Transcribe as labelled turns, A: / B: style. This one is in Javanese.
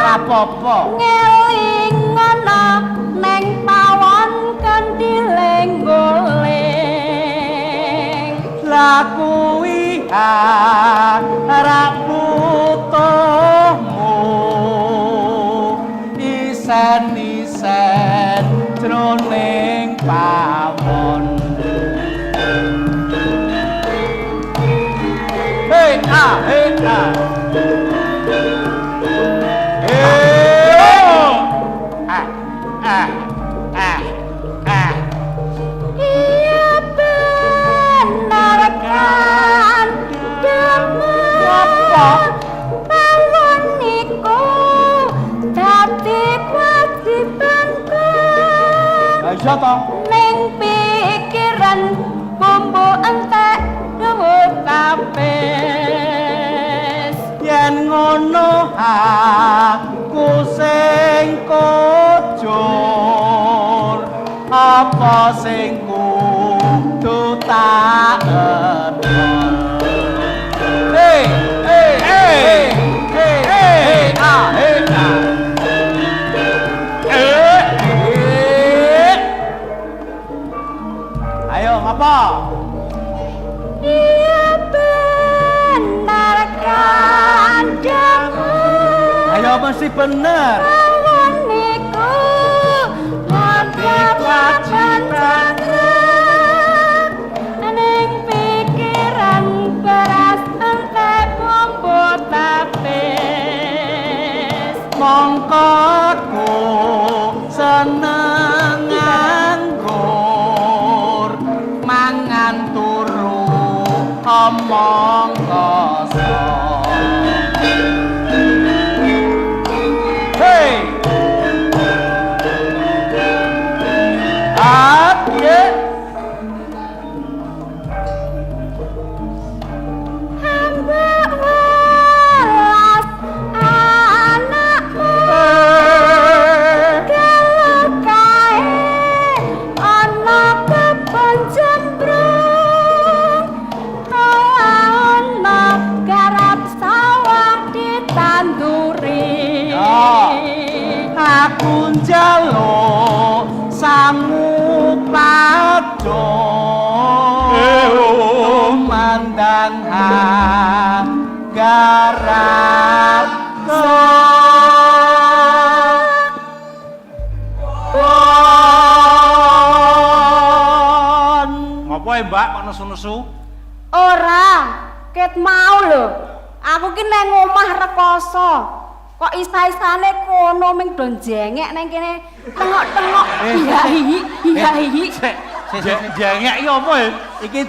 A: Ora apa-apa.
B: Ngeling ngono neng pawon kendile goleng.
A: Lah kuwi ora butuhmu, isen-isen jroning pawon. Hei ah, hei ah. Hei ah ah ah ah.
B: Iya bener kan
A: Apa?
B: Pawon iku dadi kewajibanku.
A: Lah iya to.
B: Ning pikiran bumbu entek dhuwur tapis.
A: Yen ngono aku sing kojur, apa sing kudu tak edol? Hei hei hei hei hei ah hei ah. Eh eh, ayo ngapa?
B: Iya bener kandhamu.
A: Ayo, mesti bener.
B: Pawon iku dadi kewajiban, ning pikiran beras entek bumbu tapis.
A: Mongko aku seneng nganggur, mangan turu omong kosong. Hei, ah, piye?
B: Hamba welas anakmu, kalau kae ana kebon jembrung, ana garap sawah ditanduri.
A: Ya. Aku njaluk sangu pacul tumandang garap kebon.
C: Ngopo e, Mbak, kok nesu-nesu?
B: Ora, ket mau lho. Aku ki nang omah rekoso. Kok isa-isane kono ming do jengek nang kene tengok-tengok, iya hi iya hi.
A: Sik, sik, sik.
C: Jengek iki apa e?
A: Iki.